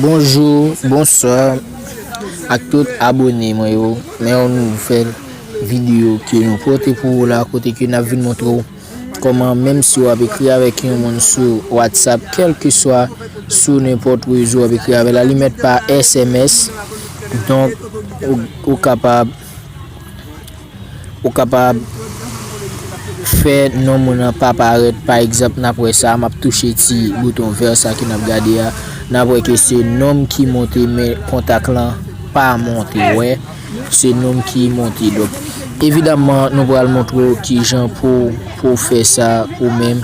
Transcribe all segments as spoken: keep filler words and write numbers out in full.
Bonjou, bonswa ak tout abone mwen yo. Men yon nouvèl videyo ke nou pote pou ou la, kote ke n ap vin montre w kòman, menm si w ap ekri avèk yon moun sou WhatsApp, kèlkeswa sou nenpòt rezo w ap ekri avè l, alimèt pa S M S, donk, ou, ou kapab ou kapab fè non moun nan pa parèt. Pa egzanp, n ap wè sa, m ap touche ti bouton vè sa ke n ap gade a. N ap wè ke se non m ki monte, men kontak lan pa monte. Wè, se non m ki monte. Donk, evidaman, nou pral montre w kijan pou, pou w fè sa ou menm,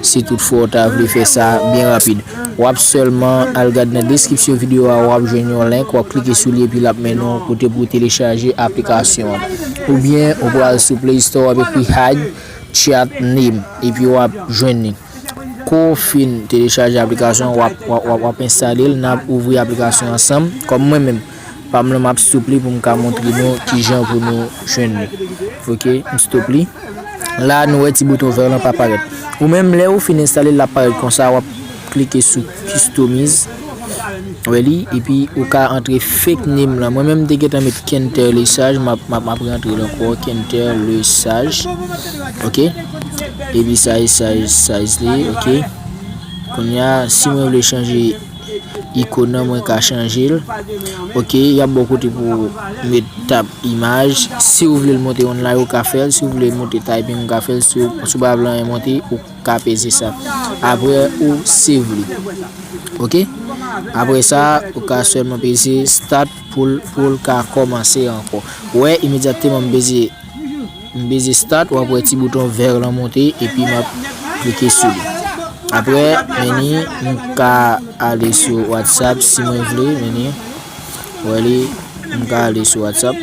si toutfwa w ta vle fè sa byen rapid. W ap sèlman al gad nan deskripsyon videyo a, w ap jwenn yon link, w ap klike sou li epi l ap mennen w kote pou w telechaje aplikasyon an. Oubyen, ou pral sou Play Store, w ap ekri Hide Chat Name, epi w ap jwenn li. Kou w fin telechaje aplikasyon an, w ap, w ap, w ap, w ap enstale l, n ap ouvri aplikasyon an ansanm. Kòm mwen menm, pa m nan, m ap stop li pou m ka montre nou kijan pou nou jwenn li. Ok, m stop li. La, nou wè ti bouton vè lan pa parèt. Ou menm, lè ou fin enstale l, l ap parèt konsa, w ap klike sou Customize. Wè li, epi ou ka antre fake name lan. Mwen menm, m te gentan met Kenter Lesage, m ap, m ap, m ap rantre l ankò, Kenter Lesage. Ok? Epi size, size, size li, ok? Kounye a, si mwen vle chanje ikòn nan, mwen ka chanje l. Ok, y ap ba w kote pou w met tap imaj. Si w vle l monte online, ou ka fè l. Si w vle monte typing, ou ka fè l. Si w, si w pa vle anyen monte, ou ka peze sa. Apre, ou save li. Ok? Apre sa, ou ka sèlman peze start pou l, pou l ka kòmanse ankò. Ou wè, imedyatman m peze M peze start, w ap wè ti bouton vè lan monte, epi m ap klike sou li. Apre, men ni, m ka ale sou WhatsApp si mwen vle, men ni. Wè li, m ka ale sou WhatsApp.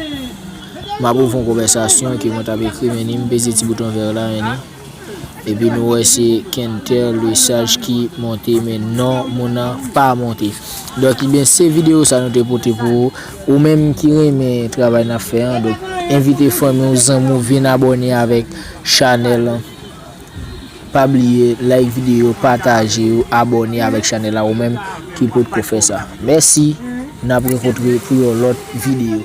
M ap ouvri yon konvèsasyon ke mwen t ap ekri, men ni, m peze ti bouton vè la, men ni. Epi nou wè se Kenter Lesage ki monte, men non moun nan pa monte. Donk, ebyen, se videyo sa nou te pote pou ou. Ou menm ki renmen travay n ap fè an, donk, envite fanmi w, zanmi w, vin abòne avèk chanèl lan. Pa bliye like videyo, pataje yo, abòne avèk chanèl la, ou menm ki potko fè sa. Mèsi, n ap rankontre pou yon lòt videyo.